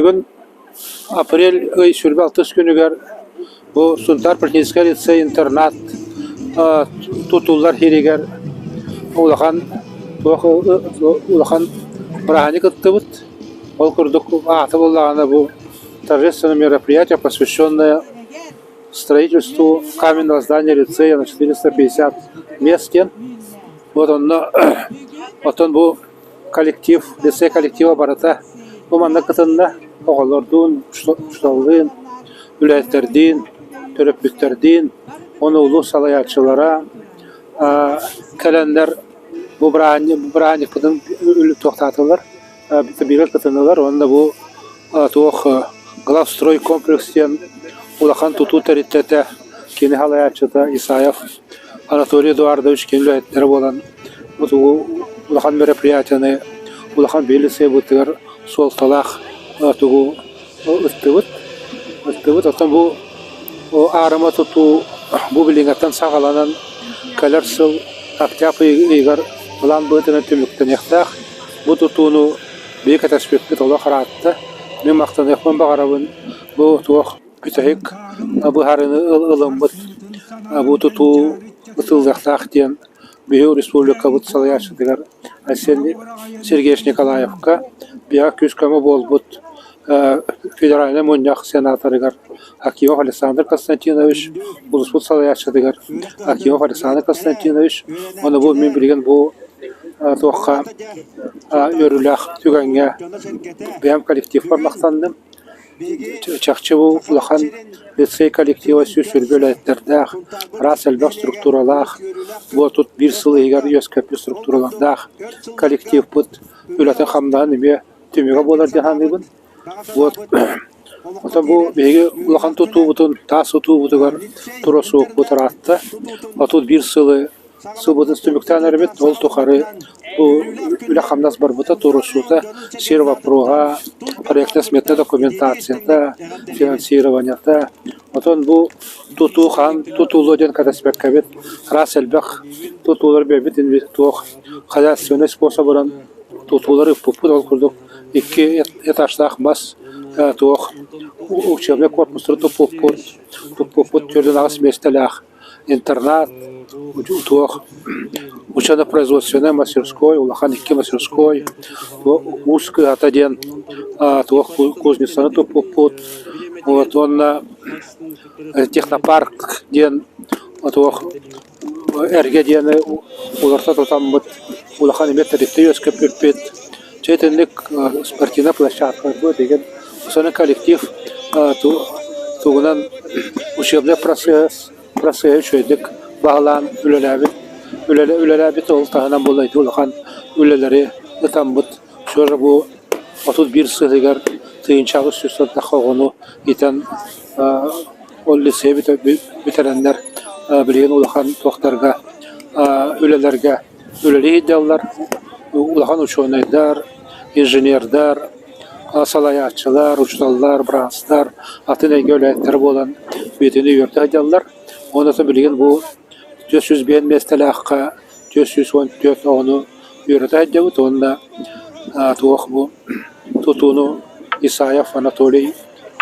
Бүгүн апрель ый 26 күнүгэр бу Сунтаар политическай лицей-интернат тутуллар сиригэр улахан туох улахан бырааһынньык ыттыбыт. Ол курдук аата буоллаҕына бу торжественное мероприятие, посвященное строительству каменного здания лицея на 450 мест диэн. Вот онно оттон бу коллектив, лицей коллектива барыта бу манна кытынна, оҕолордуун, учууталлыын, үлэһиттэрдиин, төрөппүттэрдиин, уонна улуус салайааччылара кэлэннэр бу бырааһынньыкпытын туохтаатылар, бииргэ кытыннылар уонна бу туох главстройкомплекс диэн улахан тутуу тэрилтэтэ кини салайааччыта Исаев Анатолий Эдуардович кини үлэһиттэрэ буолан бу тугу улахан мероприятиены улахан биһиги лицейбытыгар суолталаах тугу ыттыбыт. Ыттыбыт. Оттон бу аарыма тутуу бу билиҥҥэттэн саҕаланан кэлэр сыл октябрь ыйыгар былаан быһыытынан түмүктэниэхтээх. Бу тутууну биһиги кэтэспиппит олох ыраатта. Мин махтаныахпын баҕарабын бу туох бүтэһик быһаарыыны ылыммыт бу тутуу ытыллыахтаах диэн биһиги республикабыт салайааччытыгар Айсен Сергеевич Николаевка биһиэхэ күүс-көмө буолбут федеральнай мунньах сенаторыгар Акимов Александр Константинович, улууспут салайааччытыгар Акимов Александр Константинович уонна бу мин билигин бу туохха үөрүүлээх түгэҥҥэ бэйэм коллективпар махтанным. Чахчы бу улахан лицей коллектива 120 үлэһиттэрдээх, араас элбэх структуралаах, бу тут биир сыл иһигэр үөскэппит структуралардаах коллективпыт үлэтин-хамнаһын эмиэ түмүгэ буолар дии саныыбын. Вот оттон бу биһиги улахан тутуубутун, таас тутуубутугар тура суохпут ыраатта. 31 сылы сылбытын түмүктээн эрэбит. Ол тухары бу үлэ-хамнас барбыта, туруорсуута, сир вопроһа, проектно-сметная документацията, финансированиета. Оттон бу тутуу хаан тутуллуо диэн кэтэспэккэбит, араас элбэх тутуулар бэйэбит туох хозяйственнай способынан тутуулары ыппыппыт. Ол курдук икки этажтаах мас туох учебнай корпустары туппуппут, туппуппут 48 миэстэлээх интернат, туох учебно-производственнай мастерской, улахан икки мастерской, уус кыһата диэн туох кузницаны туппуппут, вот уонна технопарк диэн туох эргэ диэни уларыта тутаммыт улахан эмиэ тэрилтэ үөскэппиппит. Дьэ итинник спортивнай площадкаларбыт игин сонун коллектив тугунан учебнай процесс процеһы үчүгэйдик баһылаан үлэлээбит үлэлээбит ол таһынан буолла ити улахан үлэлэри ытаммыт все бу 31 сылыгар 1800 тахха оҕону итэн Ол лицей бүтэрэннэр билигин улахан туохтарга үлэлэргэ үлэлии сылдьаллар. Улахан учуонайдар, инженердэр, салайааччылар, учууталлар, быраастар, атын эйгэ үлэһиттэрэ буолан бэйэтини үөрдэ сылдьаллар. Уонна билигин бу 405 миэстэлээххэ 414 оҕону үөрэтэ сылдьабыт уонна туох бу тутууну Исаев Анатолий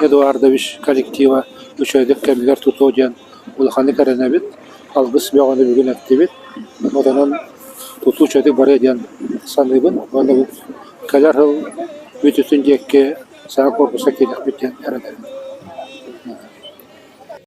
Эдуардович коллектива үчүгэйдик кэмигэр тутуо диэн улаханнык эрэнэбит, алгыс бөҕөнү бүгүн эттибит. Онон тутуу үчүгэйдик барыа диэн саныыбын уонна бу кэлэр сыл бүтүүтүн диэки саҥа корпуска киириэхпит диэн эрэнэбин.